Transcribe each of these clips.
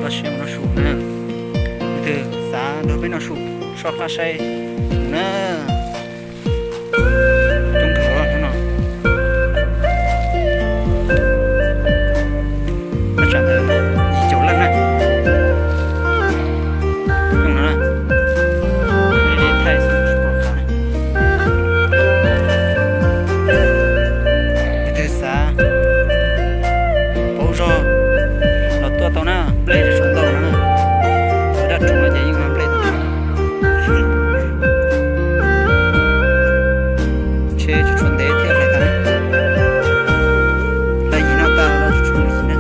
Siab mus noj su na. Leej twg xav nrog peb noj su, soj qab saib mus na. Coob kawg no. Thaj tsam ntawd yim caum leej na. Coob no na. Leej twg xav pauv zog los tuaj tau na, nplej tsis tshua ntau no na. Dab Roog no ces yeej mag nplej tau tshaj. Ntshe tsis tshua ntev thiaj hlais tag na. Hlais yim no tag los tsis tshua yim na.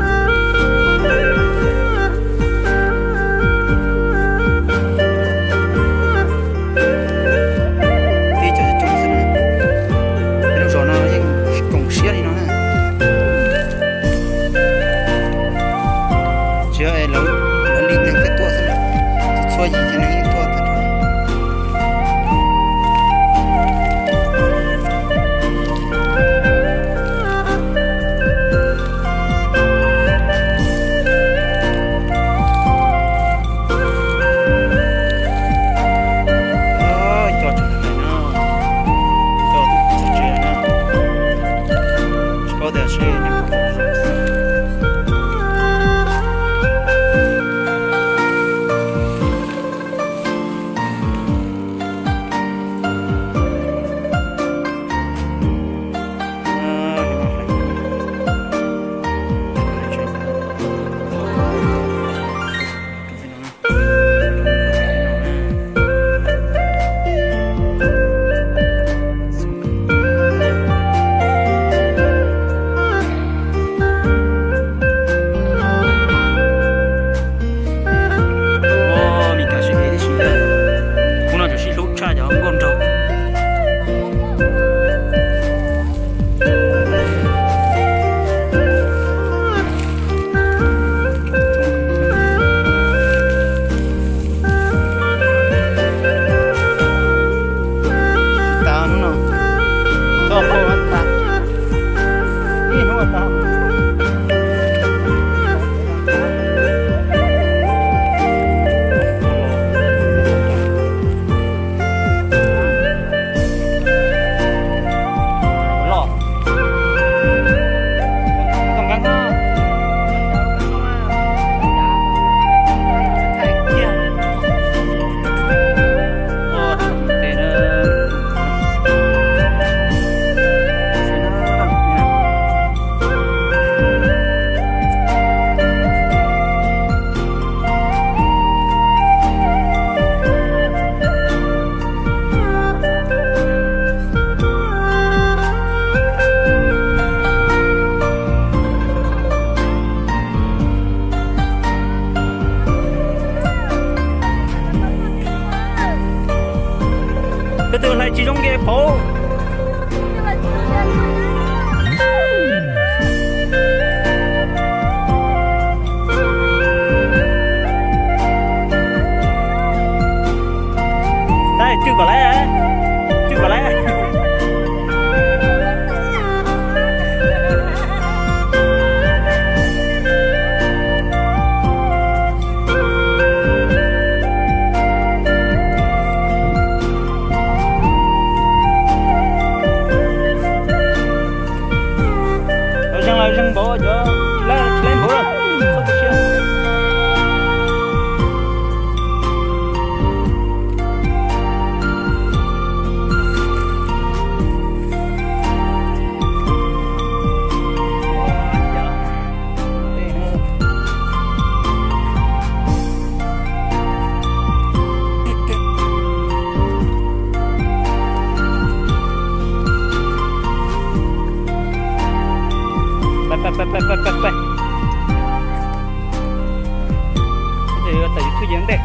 Tib cov coob xwb na. Lub zos no yeej koom siab li no na. Tsis yog lawv, lawv li neeg thiaj tuaj xwb, txhua yim ces neeg yeej tuaj tag nrho. Cov tseem hlais no, cov tseem txias na, tsis paub tias seb Ua, Mis Kas sib ev tib si, kuv no cov sib hlub tshaj cov nkauj nraug. Tsis tas hnub no, txog peb tas, ib hnub tas. Los. Peb twb hlais tsis zoo nce pauv. Cwj kom laiv, cwj kom laiv. Los zeeg los zeeg npaum cov, tsis laib npaum lawm, txhob tu siab. Pab, pab, pab, pab, pab, pab. Ces yuav tawm YouTube ces ntej.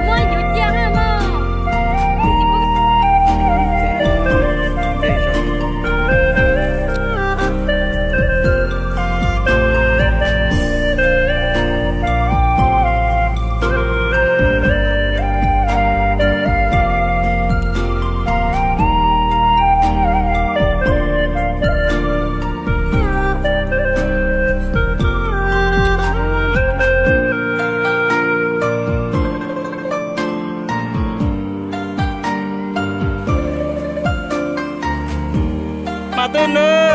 Muab yuav ciaj ha mog. Mas tej no